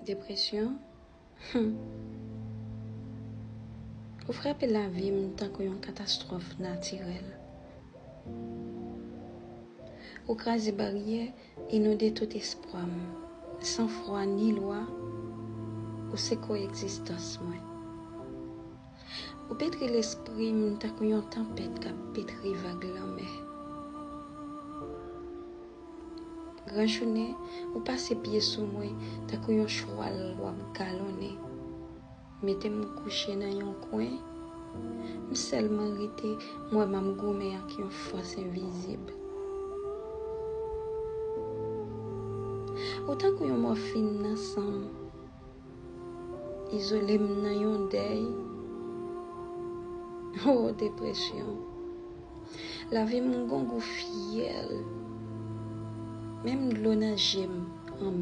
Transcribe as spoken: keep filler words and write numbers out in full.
Depresyon? Hmm. Ou frape lavi m tankou yon katastwòf natirèl. Ou kraze baryè, inonde tout espwa m. San fwa ni lwa, ou se koegzistans mwen. Ou petri lespri m tankou yon tanpèt k ap petri vag lanmè. Gran jounen, ou pase pye sou mwen tankou yon chwal w ap galonnen. Mete m kouche nan yon kwen, m sèlman rete m wè m ap goumen ak yon fòs envizib. Ou tankou yon mòfin nan san m, izole m nan yon dèy. Oh, depresyon. Lavi m gon gou fyèl. Menm dlo nan je m anmè.